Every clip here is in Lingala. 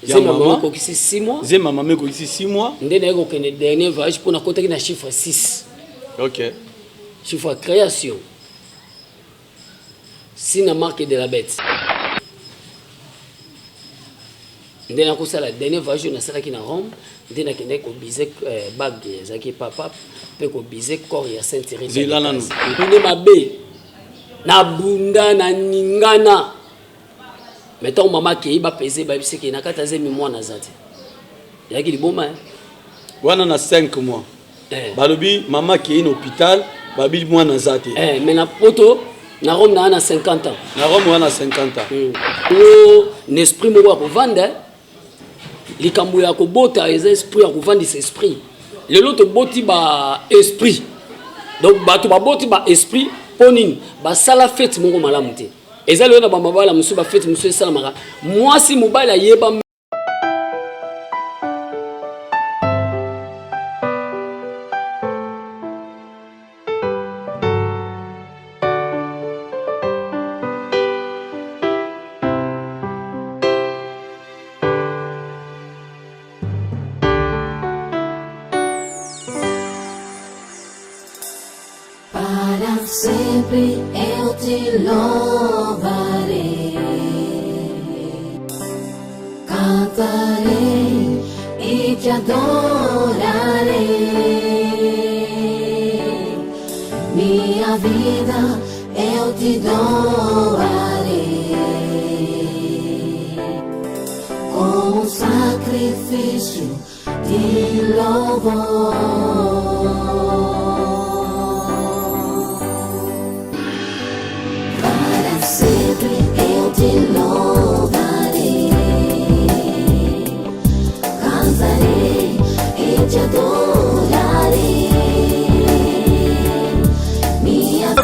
Ya Zemi ya mama mama. ekokisi 6 mois. Zemi ya mama ekokisi 6 mois. Nde naye kokende dernier voyage mpo nakotaki na chiffre 6. Ok. Chiffre ya création. Sina marque de la bête. Nde nakosala dernier voyage oyo nasalaki na Rome, nde nakendaki kobize eh, bague ezalaki epa pape mpe kobize corps ya Sainte Rita. Zela nanu. Nde mabe nabunda naningana mais ntango mama akei bapese bayebisi ke na kati ya zemi mwana aza te eyaki liboma eh. Wana na 5 mois. Eh. Balobi mama akei na hôpital, babi mwana aza te. Eh, mais na poto na Rome na na 50 ans. Na Rome wana 50 ans. O na esprit moko ya kovanda eh. Likambo ya kobota eza esprit ya kovandisa esprit. Lelo toboti ba esprit. Donc bato baboti ba esprit mpo nini? Basala fete moko malamu te. Eza lelo na ba mabala mosusu ba fete mosusu esalamaka mwasi mobali ayeba Para sempre eu te louvarei, cantarei e te adorarei. Minha vida eu te doarei como um sacrifício de louvor. Para sempre eu te louvarei, cantarei e te adorarei. Minha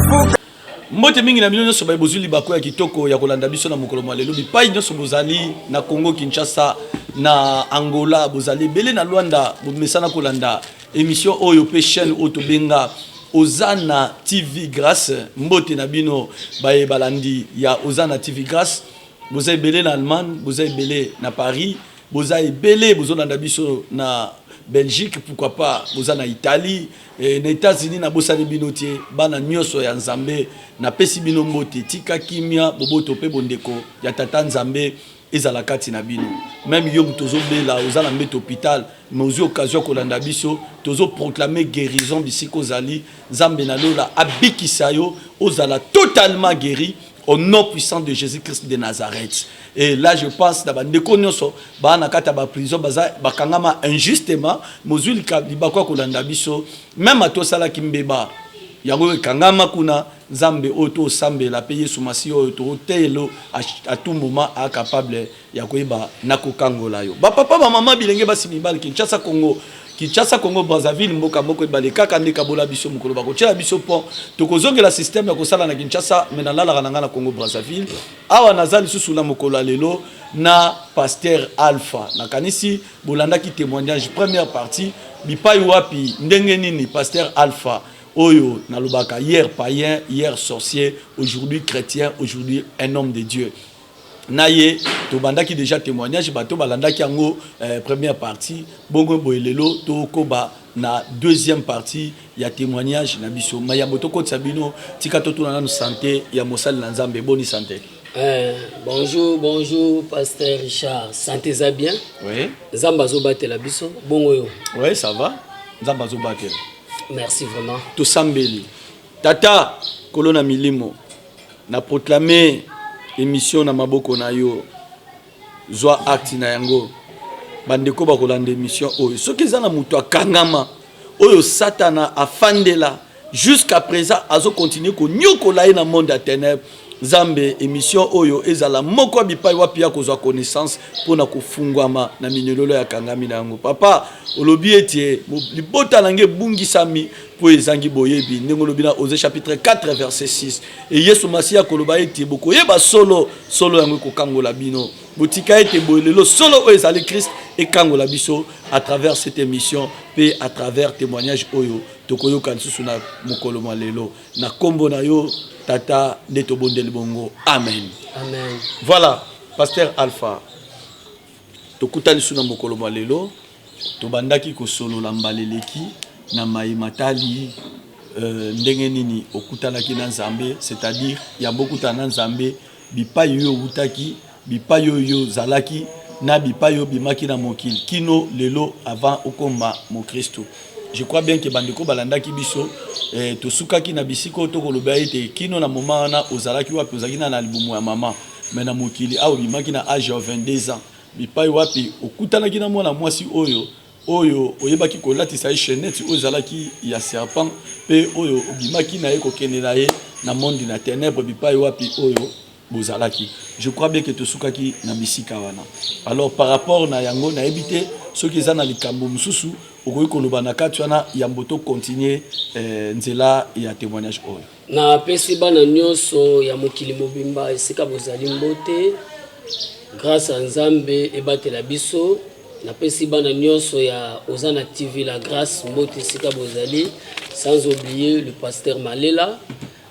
Mbote mingi na bino nyonso baye bozwi libaku ya kitoko ya kolanda biso na mokolo mwa lelo bipai nyonso bozali na Congo Kinshasa na Angola bozali ebele na Luanda bomesana kolanda emission oyo pe chaîne oyo tobenga Ozana TV Grace. Mbote na bino baye balandi ya Ozana TV Grace, boza ebele na Allemagne, boza ebele na Paris, boza ebele bozolanda biso na Belgique, pourquoi pas boza na Italie eh, na Etats-Unis. Nabosani bino te, bana nyonso ya Nzambe, napesi bino mbote. Tika kimia, boboto pe bondeko ya Tata Nzambe ezala kati na bino. Meme yo moto ozobela, oza na mbeto hôpital, mais ozwi occasion ya kolanda biso, tozo proclamer guérison bisika ozali. Nzambe na lola abikisa yo, ozala totalement guéri au nom puissant de Jésus-Christ de Nazareth. Et là je pense na bandeko nyonso ba na kati ya ba prison, baza bakangama injustement, mozwi libaku ya kolanda biso, meme ata osalaki mbeba yango ekangama kuna, Nzambe oyo tosambela pe Yesu Masiya oyo toteyelo à tout moment a capable ya koyeba na kokangola yo. Ba papa, ba mama, bilenge basi mibali, Kinshasa Congo, Kinshasa Congo Brazzaville, mboka moko ebale kaka nde kabola biso. Mokolo bakotiela biso pont, tokozongela système ya kosala na Kinshasa, mais nalalaka na nga na Congo Brazzaville. Awa naza lisusu na mokolo ya lelo na Pasteur Alpha. Nakanisi bolandaki témoignage première partie bipai wapi ndenge nini Pasteur Alpha oyo nalobaka hier païen, hier sorcier, aujourd'hui chrétien, aujourd'hui un homme de Dieu. Na ye tobandaki déjà témoignage, bato balandaki yango première partie. Bongo boye lelo tokoba na deuxième partie ya témoignage na biso. Mayambo tokotisa bino, tika totuna nanu santé ya mosali na Nzambe. Boni santé? Bonjour, bonjour Pasteur Richard. Santé za bien? Oui. Nzambe azobatela biso. Bongo yo? Oui, ça va. Nzambe azobatela. Merci vraiment. Tosambeli. Tata kolo na milimo, na proclamer émission na maboko na yo. Zwa acte na yango. Bandeko bakolanda émission oyo. Soki eza na moto akangama oyo Satana afandela jusqu'à présent azo continuer konyokola ye na monde ya ténèbres, Nzambe, émission oyo ezala moko ya bipai wapi ya kozwa connaissance mpona kofungwama na minyololo ya kangami na yango. Papa, olobi ete libota na ngai ebungisami mpo ezangi boyebi, ndenge olobi na Osée chapitre 4 verset 6. E Yesu Masiya akoloba ete bokoyeba solo, solo yango ekokangola bino. Botika ete boye lelo solo oyo ezali Christ ekangola biso à travers cette émission pe à travers témoignage oyo tokoyoka lisusu na mokolo mwa lelo. Na kombo na yo Tata nde tobondeli bongo. Amen. Amen. Voilà, Pasteur Alpha. Tokutani su na mokolo mwa lelo. Tobandaki kosolola mbala eleki na maye matali ndenge nini okutanaki na Nzambe, c'est-à-dire yambo okutana na Nzambe, bipai oyo owutaki, bipai oyo ozalaki na bipai oyo obimaki na mokili kino lelo avant okoma mokristo. Je crois bien que bandeko balandaki biso. Tosukaki na bisika oyo tokoloba ete kino na moment wana ozalaki wapi, ozalaki na libumu ya mama, mais na mokili awa obimaki na age ya 22 ans, bipai wapi okutanaki na mwana mwasi oyo oyebaki kolatisa ye chaînette oyo ezalaki ya serpent, mpe oyo obimaki na ye kokende na ye na monde na ténèbre, bipai wapi oyo bozalaki. Je crois bien que tosukaki na bisika wana. Alors, par rapport na yango, nayebi te soki eza na likambo mosusu okoki koloba na kati wana yambo tocontinue nzela ya témoignage oyo. Napesi bana nyonso ya mokili mobimba esika bozali mbote. Grâce ya Nzambe ebatela biso. Napesi bana nyonso ya Oza na TV La Grâce mbote esika bozali, sans oublier le pasteur Malela.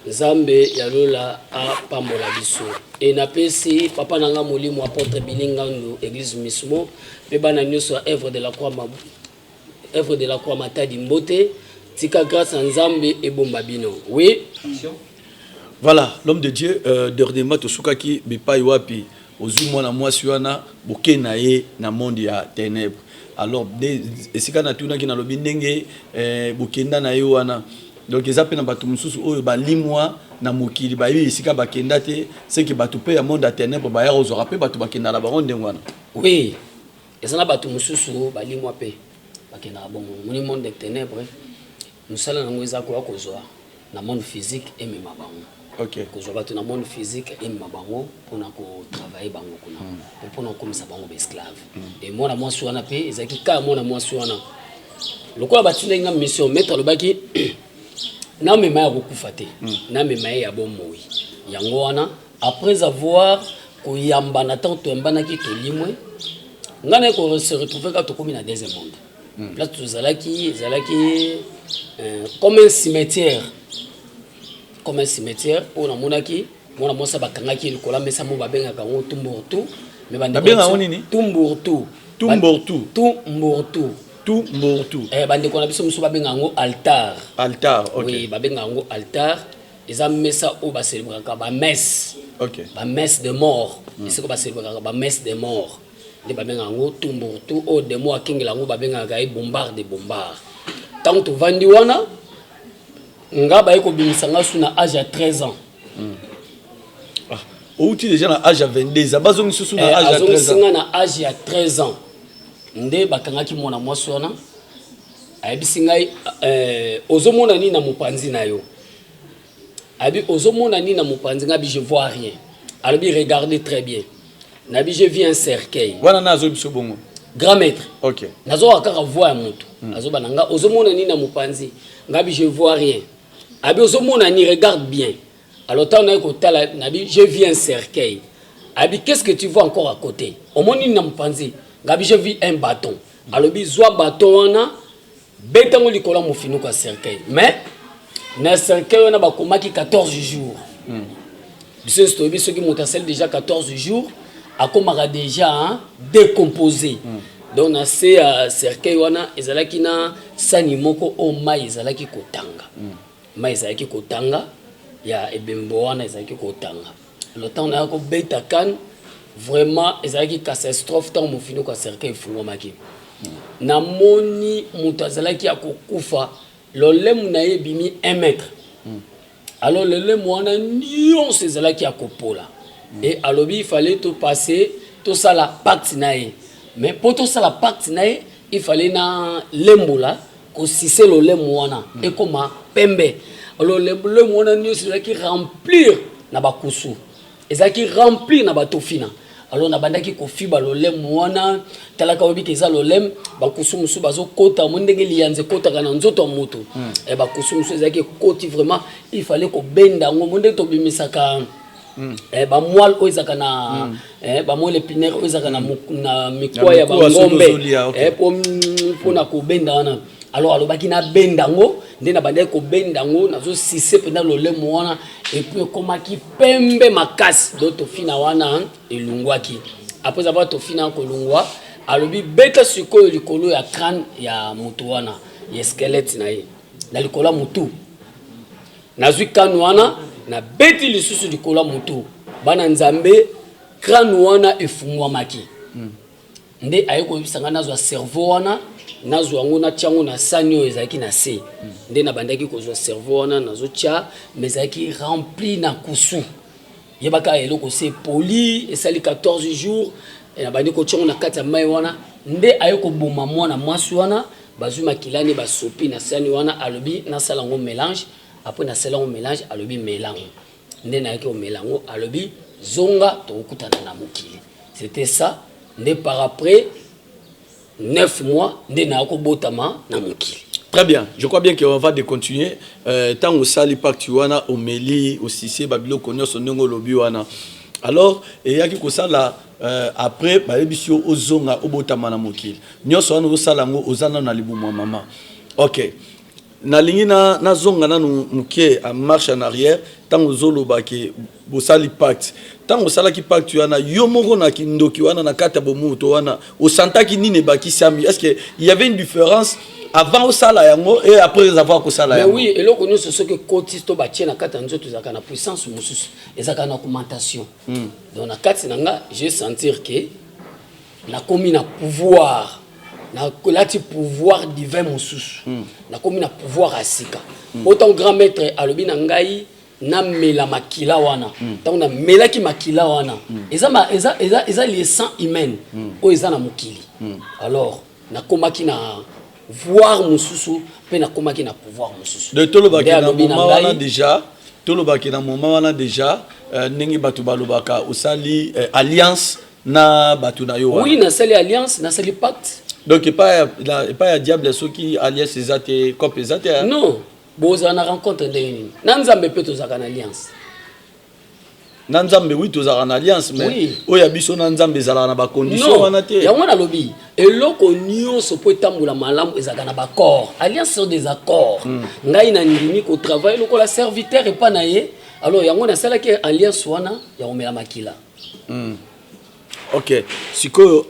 Nzambe ya lola apambola biso. E napesi papa na nga molimo, apôtre Bili Ngandu, église Mismo, mpe bana nyonso ya Œuvre de la Croix, Œuvre de la Croix Matadi mbote. Tika grâce ya Nzambe ebomba bino. Oui. Voilà, l'homme de Dieu, dernièrement tosukaki bipai wapi ozwi mwana mwasi wana, boke na ye na monde ya ténèbre. Alors, esika natunaki, nalobi ndenge bokenda na ye wana, donc eza mpe na bato mosusu oyo balimwa na mokili, bayebi esika bakenda te, seke bato mpe ya monde ya ténèbre baya kozwaka mpe bato, bakenda na bango ndenge wana? Oui, eza na bato mosusu balimwa mpe bakendaka bongo. Moni, monde de ténèbre, mosala nango eza koya kozwa na monde physique, emema bango. Kozwa bato na monde physique, emema bango mpona kotravaille bango kuna mpe mpona kokomisa bango baesclave. E mwana mwasi wana mpe ezalaki kaka mwana mwasi wana. Lokola batindaki nga mission, maître alobaki namema ya kokufa te, namema ye ya bomoi. Yango wana, après avoir koyambana, ntango toyambanaki, tolimwe, ngai naye kose retrouve kaka tokómi na deuxième monde. Place tozalaki ezalaki comme un cimetière, comme un cimetière oyo namonaki mwana mwasi bakangaki likolo mesa mo babengaka yango tumburtu. Mais bandeko Babengaka yango nini? Tumburtu. Tumburtu. Tumburtu. Tumburtu. Bandeko na biso mosusu babengaka yango altar. Altar, ok. Oui, babengaka yango altar. Eza mesa oyo bacélébraka bamesse. Bamesse de mort. Esika bacélébraka bamesse de mort nde babengaka yango tumburtu. Oyo demo akengela yango, babengaka ye Bombard de Bombard. Ntango tovandi wana, nga baye kobimisa nga su na age ya 13 ans. Ah, outi déjà na age ya 22 ans, bazongi susu na age ya 13 Azongisi ans? Nga na age ya 13 ans nde bakangaki mwana mwasi wana. Ayebisi ngai, ozomona nini na mopanzi na yo? Abi, ozomona nini na mopanzi? Ngai bi, je vois rien. Alobi, regardez très bien. Nabi, je vis un cercueil. Wana na azoyi biso bongo? Grand maître. Nazoka kaka voix ya moto azoba na nga, ozomona nini na mopanzi? Ngai bi, je vois rien. Abi, ozomona nini? Regarde bien. Alors, ntango naye kotala, nabi, je vis un cercueil. Abi, qu'est ce que tu vois encore à côté? Omoni nini na mopanzi? Ngai bi, je vis un bâton. Alobi, zwa bâton wana, betango likolo ya mofinuko ya cercueil. Mais na cercueil wana bakomaki 14 jours. Biso nyonso toyebi, soki moto asali déjà 14 jours, akomaka déjà, hein, décomposé. Donc na se ya cercueil wana ezalaki na sani moko oyo mai ezalaki kotanga. Mai ezalaki kotanga ya ebembo wana ezalaki kotanga. Le temps naya kobeta kane, vraiment ezalaki catastrophe. Ntango mofinuko ya cercueil efungwamaki, namoni moto azalaki ya kokufa, lolemu na ye ebimi 1 mètre. Alors lolemu wana nyonso ezalaki ya kopola. E alobi, il topase tosala pacte na ye. Mais mpo tosala pacte na ye, il fallait na lembola kosise lolemu wana ekoma pembe. Alors lolemu wana nyonso ezalaki remplir na bakusu, ezalaki remplir na batofina. Alors nabandaki kofiba lolemu wana. Talaka, oyebi ke eza lolemu, bakusu mosusu bazokota mo ndenge liyanza ekotaka na nzoto ya moto. Bakusu mosusu ezalaki ekoti. Vraiment, il fallait kobenda yango mo ndenge tobimisaka bamoelle oyo ezalaka na bamoelle épinière oyo ezalaka na mikwa ya mikuwa soki bangombe. Ozolia, ok. Mpona kobenda wana. Alors alobaki nabenda yango, nde nabandaki kobenda yango, nazosise mpenza lolemo wana, et puis ekomaki pembe makasi. Donc tofina wana elungwaki. Après avoir tofina kolungwa, Alobi beta sikoyo likolo ya crâne ya moto wana, ya squelette na ye, na likolo ya motu. Nazwi crâne wana, nabeti lisusu likolo ya motu. Bana Nzambe, crâne wana efungwamaki. Nde aye koyebisa ngai nazwa cerveau wana, nazwa yango, natia yango na sani oyo ezalaki na se. Nde nabandaki kozwa cerveau wana, nazotia, mais ezalaki rempli na kusu. Yebaka eloko se poli esali 14 jours. Nabandi kotia yango na kati ya mai wana. Nde aye koboma mwana mwasi wana, bazwi makila ne basopi na sani wana. Alobi nasala yango mélange. Après nasala yango mélange, alobi mela yango. Nde nayaki komela yango. Alobi zonga, tokokutana na mokili. C'était ça. Nde par après 9 mois nde naya kobotama na mokili. Très bien, je crois bien qu'on va de continuer. Ntango osali pacte wana, omeli, osisi babiloko nyonso ndenge olobi wana, alors eyaki kosala après bayebisi yo ozonga, obotama na mokili. Nyonso wana ozosala yango, oza nano na libumu ya mama. Ok, nalingi nazonga nanu moke en marche en arrière. Ntango ozoloba ke bosali pacte, ntango osalaki pacte wana, yo moko na kindoki wana, na kati ya bomoto wana, osantaki nini ebakisami? Est ce que il y avait une différence avant osala yango et après avoir kosala yango? Oui, eloko nyonso soki ekoti to batie na kati ya nzoto, ezalaka na puissance mosusu, ezalaka na augmentation. Donc na kati na nga, j'ai sentir ke nakomi na pouvoir, nalati pouvoir divin mosusu. Nakomi na pouvoir ya sika. Autant grand maître alobi na ngai namela makila wana. Ntango namelaki makila wana, eza le sang humaine oyo eza na mokili. Alors nakomaki na voir mosusu mpe nakomaki na pouvoir mosusu. De tolobaki na moment wana déjà, tolobaki na moment wana déjà, ndenge bato balobaka, osali alliance na bato na yo wana? Oui, nasali alliance, nasali pacte. Donc epai ya diable, soki alliance eza te, cope eza te? Non, bozala na rencontre ndenge nini na Nzambe? Mpe tozalaka na alliance. Na Nzambe, oui, tozalaka na alliance, mais oyo ya biso na Nzambe ezalaka na bacondition wana te. Yango nalobi, eloko nyonso mpo etambola malamu ezalaka na baaccord. Alliance sur des accords. Ngai nandimi kotravaille lokola serviteur epa na ye. Alors yango nasalaki alliance wana ya komela makila. Ok, sikoyo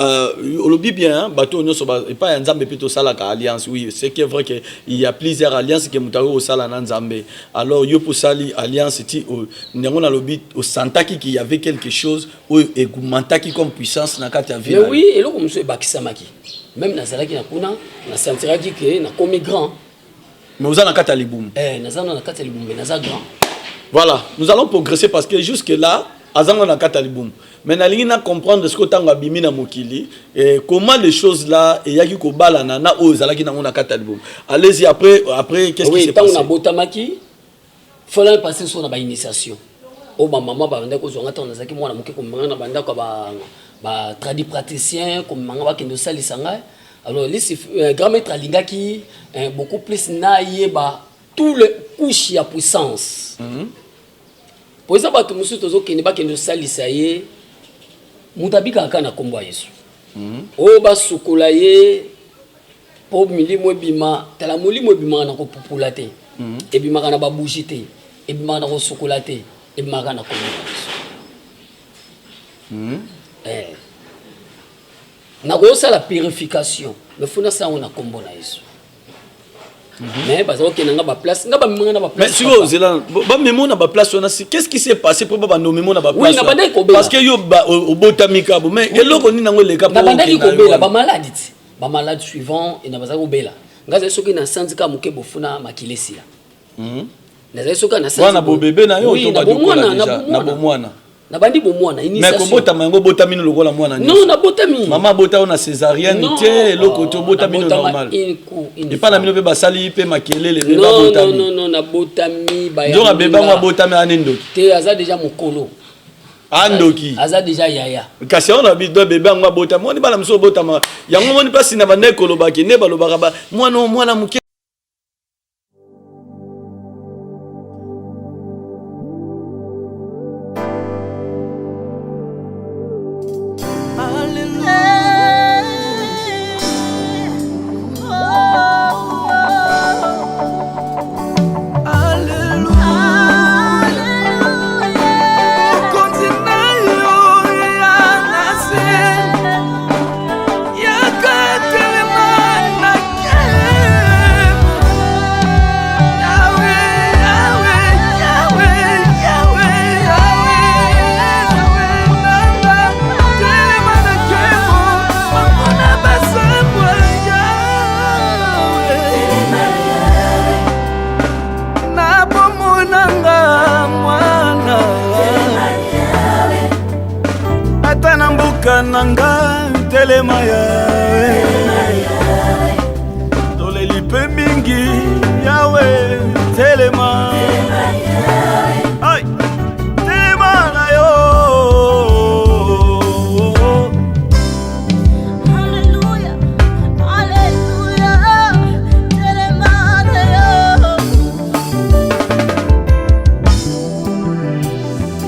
olobi bien, bato nyonso epai ya Nzambe mpe tosalaka alliance. Oui, c'est qui est vrai que il y a plusieurs alliances ke moto akoki kosala na Nzambe. Alors yo mpo osali alliance ti yango, nalobi osantaki qu'il y avait quelque chose oyo augmentaki comme puissance na kati ya vie? Mais oui, eloko mosusu ebakisamaki. Même nazalaki na kuna, nasentiraki ke nakomi grand. Mais oza na kati ya libumu? Eh, naza na kati ya libumu, mais naza grand. Voilà, nous allons progresser parce que jusque là azanga na kati ya libumu, mais nalingi na comprendre soki ntango abimi na mokili, comment les choses là eyaki kobalana na oyo ezalaki nango na kati ya libumu. Allez-y, après qu'est-ce qui s'est passé? Ntango nabotamaki, fallait passer so na bainitiation oyo bamama babandaki kozwanga ntango nazalaki mwana moke, komemanga na bandako ya batradi praticien, komemanga bakende kosalisa ngai. Alors lisi grand maître alingaki beaucoup plus nayeba tout le couche ya puissance. Po eza bato mosusu tozokende, bakende kosalisa ye, moto abikaka kaka na nkombo ya Yesu. Oyo basukola ye mpo milimo ebima. Tala, molimo ebimaka na kopupula te, ebimaka na babougie te, ebimaka na kosukola te, ebimaka na nkombo ya Yesu. Eh. Nakosala purification, mais faut nasala yango na nkombo na Yesu. Mais baza kokende nga baplace, nga bamemanga na baplace. Mais sikoyo ozela, bamemo na baplace wana, qu'est-ce qui s'est passé mpo banomemo na baplace? Nabandaki kobela. Parce que yo obotami kabo, mais eloko nini yango eleka? Nabandaki kobela bamaladi ti bamaladi suivant na bazali kobela. Nga azali soki nasanzi kaka moke, bofuna makila esila. Nazali soki wana bobebe na yo to bomwana? Na bomwana. Nabandi bomwana. Mais kobotama yango, obotami no lokola mwana? Non, nabotami. Mama abota yo na césarienne te, eloko te, obotami no normal? Epa na bino mpe basali mpe makelele mpe babotami? Non, non, nabotami. Nzoka bebango abotami ane ndoki? Te, aza déjà mokolo. Andoki? Aza déjà yaya. Kasi yango na bido bebe yango abotami, moni bana mosusu obotama yango, moni mpasi na bandeki kolobaki nde balobaka mwana mwana moke. Moseka na nga telema yawe toleli mpe mingi yawe telema Ai, telema na yo. Aleluya, aleluya, telema na yo.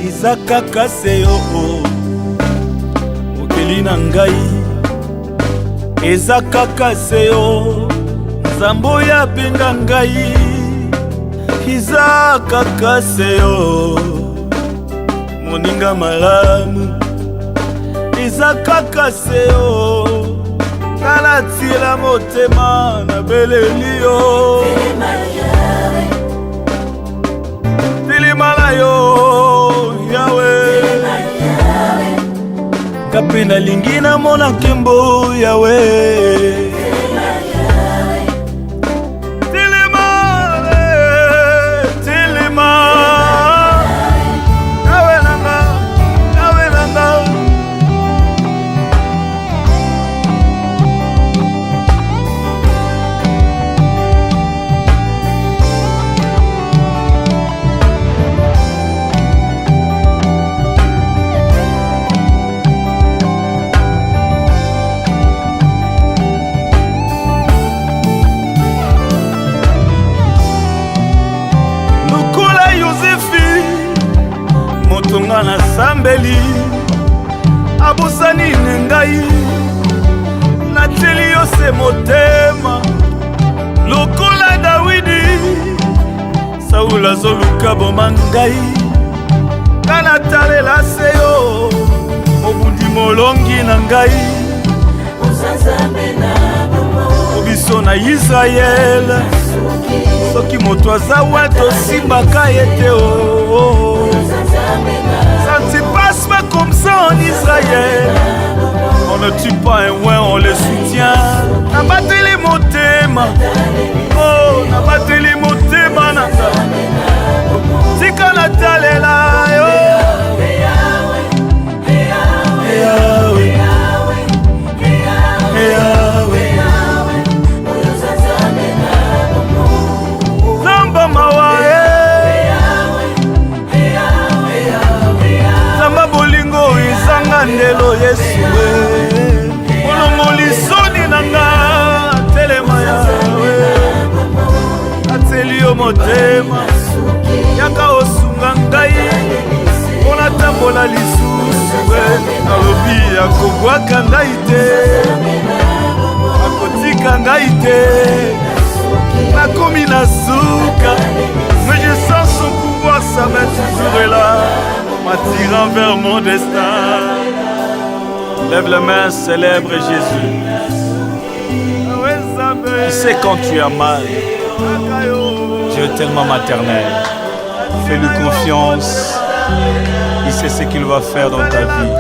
Eza kaka se yo mokeli na ngai, eza kaka se yo Nzambe oyo abenga ngai, eza kaka se yo moninga malamu, eza kaka se yo nga natiela motema nabeleli yo. Telema na yo Yawe, nga mpe nalingi namona nkembo Yawe. Telema, eh, telema Yawe na nga, Yawe na nga. Lokola Yozefi moto nga nasambeli abosani ne ngai natieli yo se motema lokola Dawidi Saul azoluka boma ngai nga natalela se yo mobundi molongi na ngai po biso na Israele soki moto aza wa tosimbaka ye te o. Ça ne se passe pas comme ça en Israël. On ne tue pas un oint, on le soutient. Nabateli motema, oh, nabateli motema na nga. Tika natalela yo. Yahweh. Yahweh. Nzambe mawa, eh. Nzambe bolingo ezanga ndelo Yesu eh. Olongoli soni na nga telema Yawe ateli yo motema yaka osunga ngai mpo natambola lisusu eh. Nalobi akobwaka ngai te akotika ngai te nakomi na suka mais je sens son pouvoir, sa main toujours est là m'attirant vers mon destin. Lève la main, célèbre Jésus. Tu sais quand tu as mal, Dieu est tellement maternel. Fais-lui confiance, il sait ce qu'il va faire dans ta vie.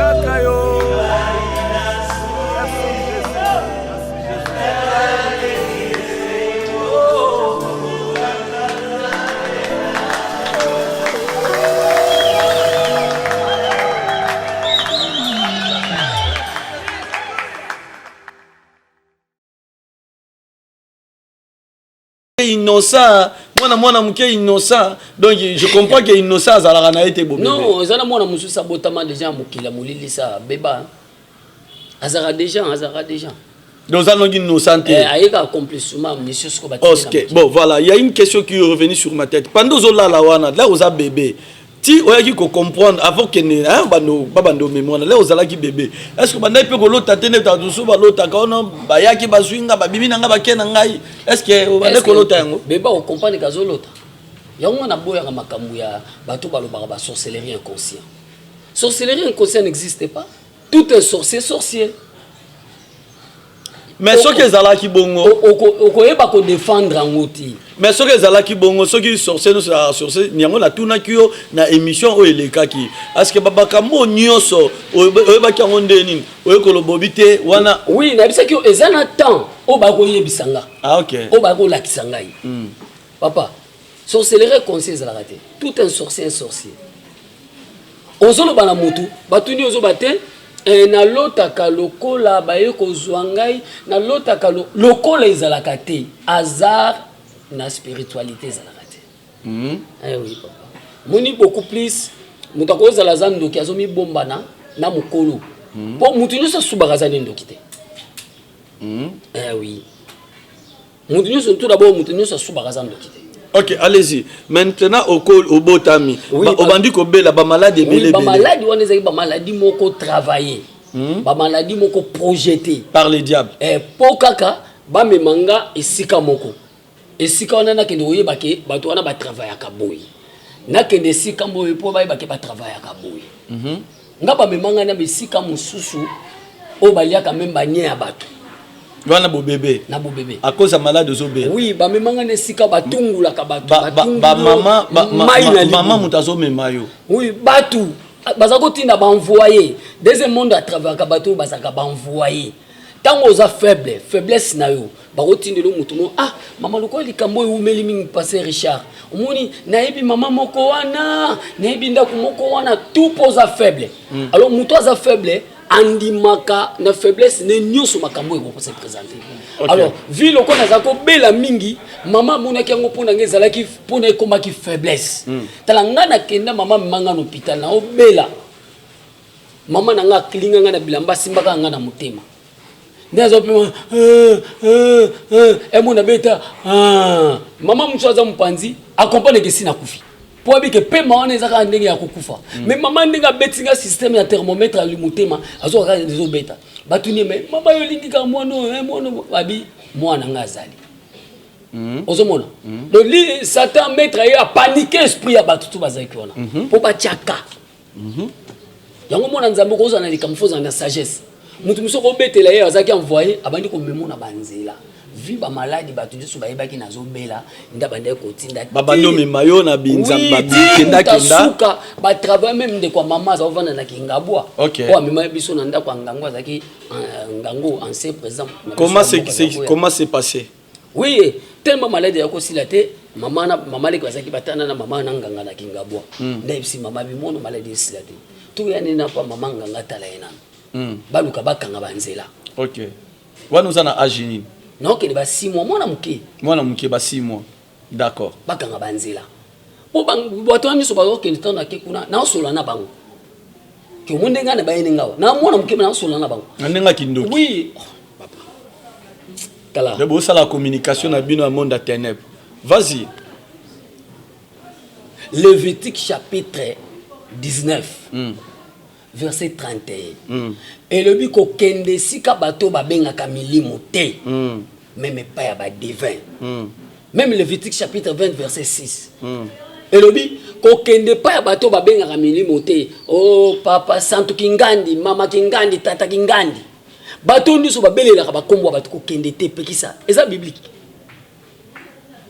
Innocent, mwana mwana moke innocent, donc je comprends que innocent azalaka na ye te bobebe. Non, eza na mwana mosusu abotama déjà ya mokili ya molilisa beba azalaka déjà, azalaka déjà. Donc oza nongi innocent te. Eh, ayeka accomplissement mission soko batindi na Ok, mokili. bon voilà, il y a une question qui est revenue sur ma tête. Pendant ozolala wana, là oza bébé, ti oyaki kocomprendre avant kende hein, bando babando mémoire là ozalaki bébé. Est-ce que bandaki mpe kolota te nde mosusu balotaka wana bayaki bazwi nga babimi na nga bake na ngai? Est-ce que obandaki Est-ce que kolota yango? Beba ocomprendre kazolota yango wana boyaka makambo ya bato balobaka basorcellerie inconscient. Sorcellerie inconscient n'existe pas, tout un sorcier sorcier. Mais soki ezalaki bongo, okoyeba kodéfendre yango te. Mais soki ezalaki bongo, soki sorcier nyonso ezalaka sorcier, yango natunaki yo na émission oyo elekaki, parce que babakambo nyonso oyebaki yango nde nini oye koloba obi te wana? Oui, nayebisaki yo eza na temps oyo bakoyebisa nga, Ah ok. oyo bakolakisa ngai. Papa, sorcellerie conscient ezalaka te, tout un sorcier un sorcier. Ozoloba na motu batuni ozoba te. Eh, nalotaka lokola baye kozwa ngai, nalotaka lo, lokola ezalaka te. Hasard na spiritualité ezalaka te. Eh oui, papa. Moni beaucoup plus moto akozala aza ndoki, azomibombana na mokolo, mpo moto nyonso asubaka aza nde ndoki te. Eh oui, moto nyonso, tout d'abord, moto nyonso asubaka aza ndoki te. Ok, allez-y maintenant. Obotami. Oui, obandi kobela bamaladi ebele ebele. Bamaladi wana ezalaki bamaladi moko travaillé, bamaladi moko projeté par le diable. Eh, mpo kaka bamema nga esika moko, esika wana nakende koyeba ke bato wana batravaillaka boye, nakende esika boye mpo bayeba ke batravaillaka boye. Nga bamema ngai na bisika mosusu oyo baliaka même banie ya bato. Wana bobebe? Na bobebe. À cause ya maladi ozobela? Oui, bamema ngai na esika batungulaka bato. Bamama? Mai na libumu. Mama, moto azomema yo? Oui, bato baza kotinda, baenvoye. Deuxième monde atravaillaka, bato oyo bazalaka baenvoye. Ntango oza faible, faiblesse na yo, bakotindela motu mo: "Ah mama, lokola likambo oyo ewumeli mingi, pasteur Richard, omoni, nayebi mama moko wana, nayebi ndako moko wana." Tout mpo oza faible. Alors moto aza faible andimaka na faiblesse ne nyonso makambo oyo ekoko se présenter. Alors vi lokola naza kobela mingi, mama amonaki yango mpo na ngai ezalaki mpona ekomaki faiblesse. Tala, ngai nakenda, mama amemanga na hôpital, naobela, mama na ngai akilinga ngai na bilamba, asimbaka ngai na motema nde azopema emona beta. Mama mosusu aza mopanzi, acomprendre ke esi nakufi, mpo abike pema wana eza kaka ndenge ya kokufa. Mais mama, ndenge abeti nga système ya thermomètre ya motema, azoka kaka ezobeta. Batuni ye: "Mais mama, yo olingi kaka mwana oyo, eh, mwana oyo?" Abi: "Mwana nga azali." Ozomona, donc li Satan maître ye apanike esprit ya bato tu bazalaki wana mpo batiaka yango. Mwana Nzambe, okozala na likambo, fo ozala na sagesse. Moto mosusu akobetela ye, azalaki envoyé, abandi komemo na banzela vi bamaladi. Bato nyonso bayebaki nazobela, nde abandaki kotinda. Babandi omema yo na binzambe. Oui, ti bakendakenda. Suka batravaille, même ndeko ya mama aza kovanda na Kingabwa. Oyo amemaki biso na ndako ya ngango azalaki ngango, ancien président na biso comment ya c'est mboka ya Koya. Comment c'est passé? Oui, tellement maladi ya kosila te, mama na mama leki bazalaki batana na mama na nganga na Kingabwa. Nde ayebisi mama: "Bimono maladi esila te, toya nini na pa mama nganga, tala ye nano, baluka bakanga banzela." Ok, wana oza na age nini? Naokende ba 6 mois, mwana moke. Mwana moke, ba 6 mois, d'accord. Bakanga banzela mpo bato wana nyonso bazokende. Ntango nake kuna, naosola na bango ke omo ndenge na bayeni ngawa na mwana moke, naosola na bango. Na ndenge ya kindoki? Oui. Oh, papa, tala. Nde bosala communication na bino ya monde ya ténèbre. Vas-y. Lévitique chapitre 19, verset 31, elobi kokende esika bato babengaka milimo te, même epai ya badevin. Même Lévitique chapitre 20 verset 6 elobi kokende epai ya bato babengaka milimo te. O papa santu kingandi, mama kingandi, tata kingandi, bato nyonso babelelaka bakombo ya bato, kokende te, pekisa. Eza biblique.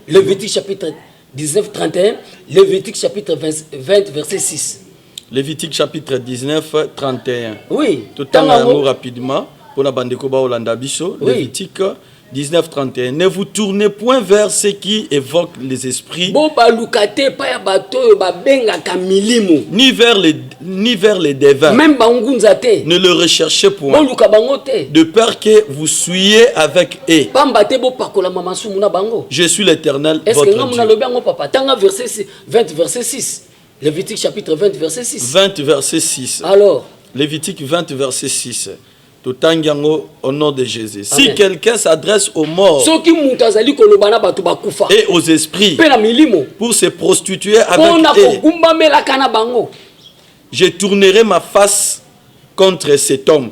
Lévitique chapitre 19 31, Lévitique chapitre 20, 20 verset 6. Lévitique chapitre 19 31. Oui. Totanga yango rapidement mpona bandeko baolanda biso. Oui. Lévitique 19 31: ne vous tournez point vers ceux qui évoquent les esprits, bo baluka te epai ya bato oyo babengaka milimo, ni vers les devins. Même bangunza te. Ne le recherchez point, boluka bango te, de peur que vous souilliez avec eux. Pamba te bopakolama masumu na bango. Je suis l'Éternel, Est ce que votre nga mo Dieu. Nalobi yango, papa. Tanga verset 6, 20 verset 6, Lévitique chapitre 20 verset 6. 20 verset 6. Alors. Lévitique 20 verset 6, totangi yango au nom de Jésus. Si Amen. quelqu'un s'adresse aux morts Soki moto azali koloba na bato bakufa et aux esprits mpe na milimo pour se prostituer avec mpona eux, kogumbamelaka na bango, je tournerai ma face contre cet homme.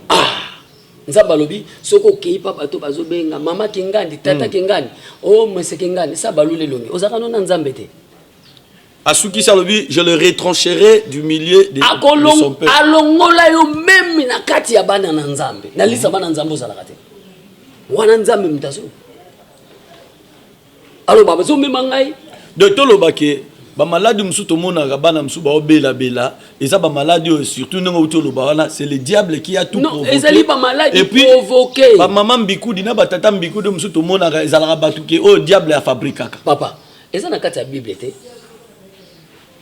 Nzambe alobi soki okei mpa bato bazobenga mama kingandi, tata kingandi, o mese kingandi, sa balula elongi, ozalaka no na Nzambe te. Asukisi, alobi: je le retrancherai du milieu de son peuple. Alongola yo même na kati ya bana na Nzambe, na lisa bana Nzambe ozalaka te. Wana Nzambe moto azo aloba bazomema ngai. Donc tolobake bamaladi mosusu tomonaka, bana mosusu baobelabela, eza bamaladi oyo surtout ndenge outi oloba wana, c'est le diable qui a tout Non, provoqué. Ezali bamaladi Et puis, provoqué. Bamama mbikudi na batata mbikudi mosusu tomonaka, ezalaka bato ke oyo diable afabrikaka. Papa, eza na kati ya Bible te,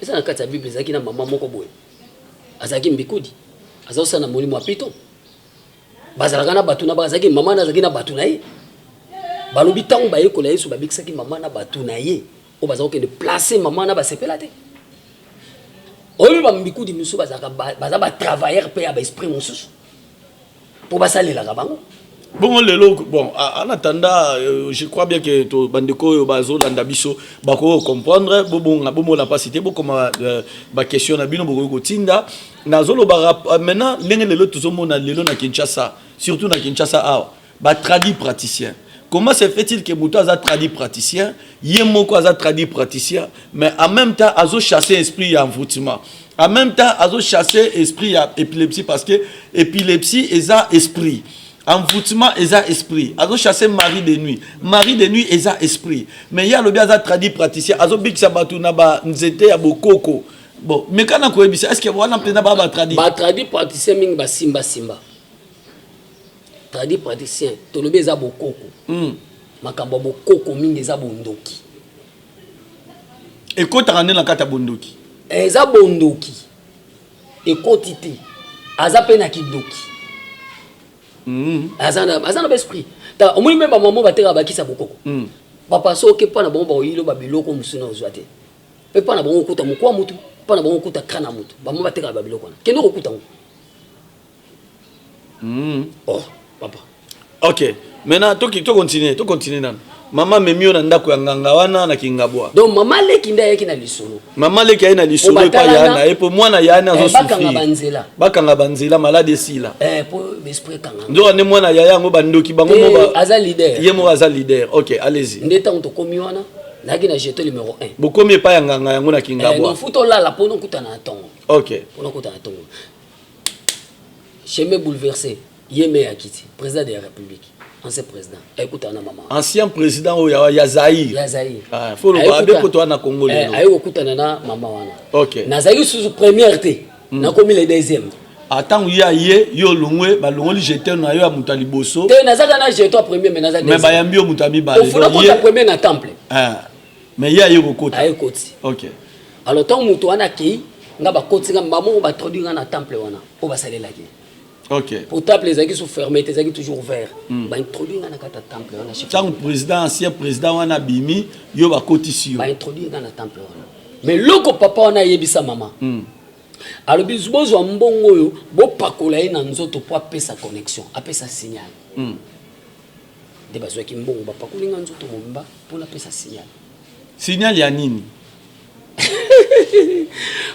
eza na kati ya Bible. Ezalaki na mama moko boye, azalaki mbikudi, azosala na molimo ya pito. Bazalaka na bato na bazalaki, mama na azalaki na bato na ye. Balobi ntango bayekola Yesu babikisaki mama na bato na ye oyo baza kokende place mama na basepela te. Oyebi bambikudi mosusu bazalaka baza batravailleur mpe ya baesprit mosusu mpo basalelaka bango. Bongo lelo, bon, en attendant, je crois bien que to bandeko oyo bazolanda biso bakoki comprendre. Bobonga bomona mpasi te, bokoma baquestion na bino, bokoki kotinda. Nazolobaka maintenant ndenge lelo tozomona lelo na Kinshasa, surtout na Kinshasa awa, batradi praticien. Comment se fait-il que moto aza tradi praticien, ye moko aza tradi praticien, mais en même temps azochasser esprit ya envoûtement, en même temps azochasser esprit ya épilepsie, parce que épilepsie eza esprit, envoûtement eza esprit, azochasser mari de nuit, mari de nuit eza esprit, mais ye alobi aza tradi praticien, azobikisa bato na banzete ya bokoko? Bon, meka na koyebisa, est ce que wana mpenza baa batradi? Batradi praticien mingi basimbasimba. Tradi praticien, tolobi eza bokoko. Makambo ya bokoko mingi eza bondoki. Ekotaka nde na kati ya bondoki? Eza bondoki, ekoti te, aza mpe na kindoki. Aza na baesprit. Ta omoni mpe bamama batekaka bakisa bokoko. Papa, soki mpa na bango bakoyilo babiloko mosusu na ozwa te, mpe mpa na bango okuta mokwa mutu, mpa na bango okuta crâne ya mutu. Bamama batekaka babiloko wana, kende kokuta ngo. Oh papa. Ok, maintenant toki tocontinue, tocontinue nano. Mama amemi yo na ndako ya nganga wana na Kingabwa. Donc mama leki nde ayaki na lisolo. Mama leki aye na lisolo epai ya na ye mpo mwana yani bakanga azosouffrir. Banzela. Bakanga banzela, maladi esila. Mpo esprit ekanga. Nzoka nde mwana yaya yango, bandoki bango Te, mo aza leader. Ye moko aza leader. Ok, allez-y. Nde ntango tokomi wana, nayaki na jeton numéro 1. Bokomi epai ya nganga yango na Kingabwa. Non, fu tolala mpona okutana na ntongo. Mpona okutana na ntongo. Chemin bouleversé, ye me akiti président de la République, ancien président, ayekutana na mama. Ancien président oyo ya Zaire? Ya Zaire. Ah, faut loba abe poto wana Congo lelo. Aye kokutana na mama wana. Nazalaki susu première te, nakomi le deuxième. Ntango ye aye, yo olongwe, balongoli jeton na yo ya moto ya liboso. Te, nazaka na jeton ya premier, mais naza mais bayambi yo moto ya mibale. Ofuna Donc kota premier na temple. Ah, mais ye aye kokota. Aye koti. Alors ntango moto wana akei, nga bakoti, nga bamoko baintroduire nga na temple wana oyo basalelaki. Po temple ezalaki so fermé te, ezalaki toujours ouvert. Baintroduire nga na kati ya temple wana, chef. Ntango président, ancien président wana abimi, yo bakotisi yo. Baintroduire nga na temple wana, mais loko papa wana ayebisa mama, alobi: "Bozwa mbongo oyo, bopakola ye na nzoto mpo apesa connexion, apesa signal." Nde bazwaki mbongo, bapakoli nga nzoto mobimba mpo napesa signal. Signal ya nini?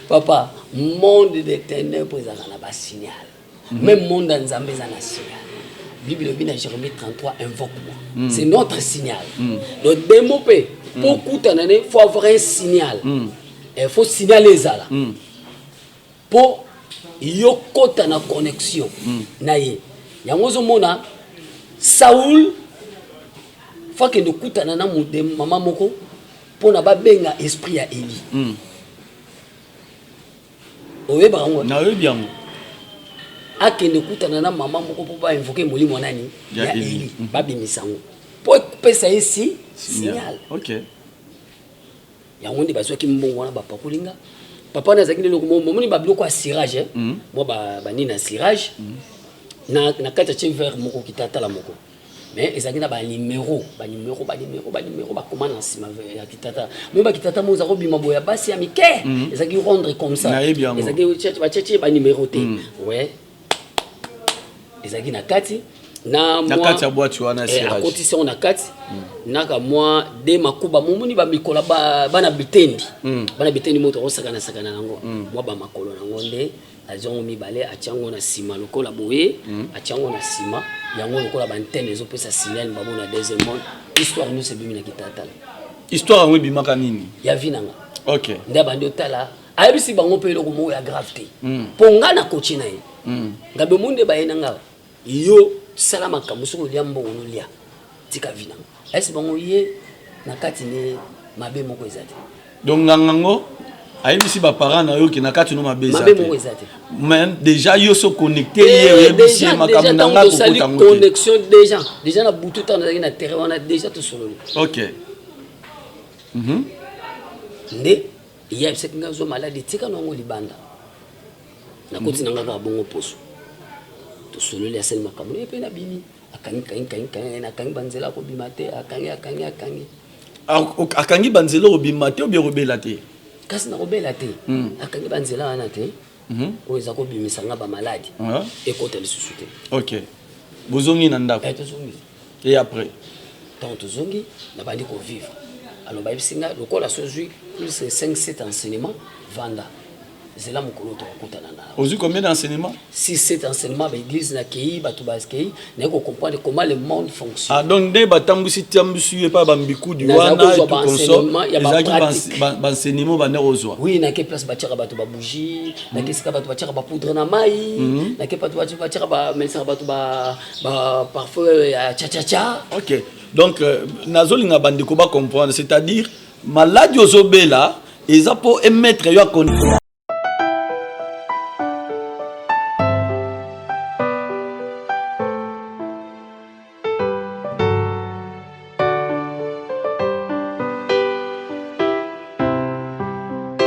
Papa, monde de ténèbres ezalaka na basignal. Même monde ya Nzambe eza na signal. Bible elobi na Jérémie 33: "Invoque moi." C'est notre signal. Donc démon mpe, mpo okutana ne, faut avoir un signal. Faut signal ezala mpo yo kota na connexion na ye. Yango ozomona Saul fo akende okutana na mama moko mpona babenga esprit ya Eli. Oyebaka yango? Nayebi yango. Akende kutana na mama moko mpo bainvoke molimo nani? Ya Ya Eli. Eli. Babimisa yango mpo epesa ye si signal. Yango nde bazwaki mbongo wana, bapakoli nga. Papa wana azalaki nde eloko momoni, babiloko ya cirage, eh? Mwa banini ya cirage na kati, atie verre moko, kitatala moko, mais ezalaki na banimero, banimero, banimero, banimero bakoma na nsima ya kitata. Moi bakitata mo eza kobima boye ya basi ya mike, ezalaki rondre comme ça. Nayebi yango. Ezalaki batietie banimero te. Ouais, ezalaki na kati na Na kati ya boîte wana ya cirage. Akotisi yango na kati naka mwa de makuba. Momoni bamikolo bana bitendi, bana bitendi, moto akosakana sakana nango, mwa bamakolo nango nde azwi yango mibale, atia yango na nsima lokola boye, atia yango na nsima yango lokola baantenne ezopesa signal bamo na deuxième monde. Histoire nyonso ebimi na kitatala. Histoire yango ebimaka nini? Ya vie nanga. Nde abandi otala, ayebisi bango mpe eloko moko ya grave te, mpo nga na kotie na ye ngabe omoni nde baye na nga: "Yo sala makambo, soki olia mbongo nolia, tika vie nanga." Ayebisi bango ye na kati ne mabe moko eza te. Donc nganga ngo ayebisi baparent na yo ke na kati no mabe eza Mabe te. moko eza te. Mais déjà yo so connecté ye, oyebisi ye makambo na nga, tosali kokota yango te. Connexion déjà na butu, ntango nazalaki na terrain wana, déjà tosololi. Nde ye ayebisaki nga: "Zwa maladi, tika na yango libanda." Nakoti na nga kaka bongo poso. Tosololi, asali makambo ye mpe nabimi, akangi kangi kangi kangi, akangi banzela akobima te, akangi akangi akangi. Akangi banzela okobima te, obi okobela te? Kasi nakobela te. Akangi banzela wana te oyo eza kobimisa nga bamaladi ekota lisusu te. Ok, bozongi na ndako? Eh, tozongi. Et après? Ntango tozongi, nabandi kovivre. Alors bayebisi nga, lokola sozwi plus 5 7 enseignement, vanda, zela mokolo tokokutana na Ozwi combien d'enseignement? 6 7 enseignement. Baéglise nakei, bato bakei, naye kocomprendre comment le monde fonctionne. Ah, donc nde batambwisi tambwisi yo epai bambikudi Naza wana kozwa et tout consort. baenseignement ya Ezalaki bapratique. baenseignement bande kozwa? Oui, nake place batiaka bato babougie, nake esika bato batiaka bapoudre na mai, nake bato batiaka, bamelisaka bato baparfum ya chachacha. Ok, donc nazolinga bandeko bacomprendre, c'est-à-dire maladi ozobela eza mpo emettre yo akoni.